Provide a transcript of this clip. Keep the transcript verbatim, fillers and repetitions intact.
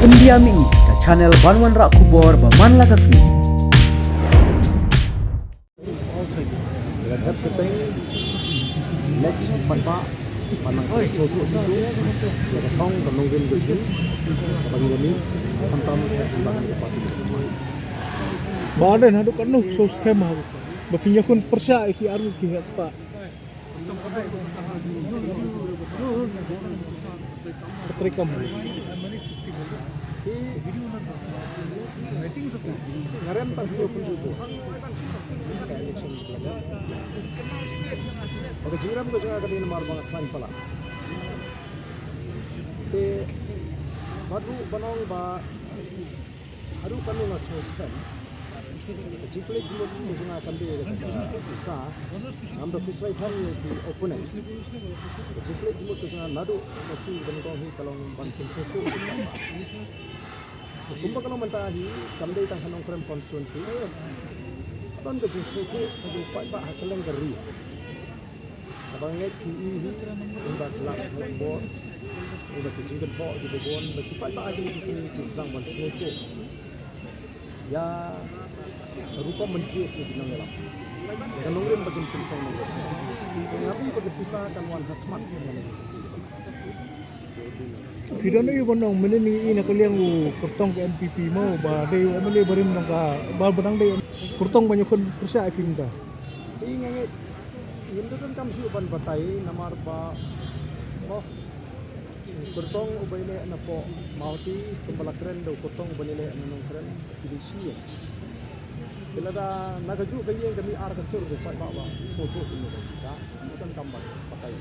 India Mih, ka channel ban wanrah khubor ba man la ka sngi. Lehse kyrteng next paidbah ban nang sngewthuh ïa ka thong ka nongrim ka jong ngi, ka ban ïa ngi khamtam ïa ka party. Ba dei naduh katno shu skhem ha ba phin ïakhun pyrshah ïa ki arngut ki heh spah. Ka treikam. Nga rem tang hynñiew phew hynriew vote ka election. Ba ka jingrem ka jong nga ka dei namar ba nga khlaiñ palat. Te bad ruh ban ong ba haduh katno nga sngewskhem. Ka jingpynleit jingmut ka jong nga kam dei ka jong ka pisa. Ngam da khuslai than ïa ki opponent. Ka jingpynleit jingmut ka jong nga naduh ka sngi ba nyngkong hi ka long ban pynsngewthuh. Kumba ka long mynta hi kam dei tang ha Nongkrem constituency. Ka don ka jingsngewthuh ka jong u paidbah ha kylleng ka ri. Kaba ngeit ki i hi, ynda ki lak lak bor, ynda ki jingkynphoh ki bun, ba ki paidbah ha kine ki sngi ki sdang ban sngewthuh ïa ka rukom ban jied ïa ki nongïalam, ïa ka nongrim ba kin pynshong nongrim. Nga i ba ka pisa kan wan ha khmat. Phi don aïu ban ong mynne ngi i na ka liang u kyrtong ka N P P mo ba dei u M L A barim nang ka ba ba dang dei kyrtong ban ïakhun pyrshah ïa phi mynta. Te nga ngeit ngim da donkam shuh ban batai namar ba, oh, kyrtong uba ïaleh na poh Mawhati kumba la kren da u kyrtong uba ïaleh na Nongkrem ki dei shi ïing. Te lada na kajuh ka ïing ka mih ar ka sur, ka sait ba ba sngewthuh kumno ban pisa. Ngim da donkam ban batai.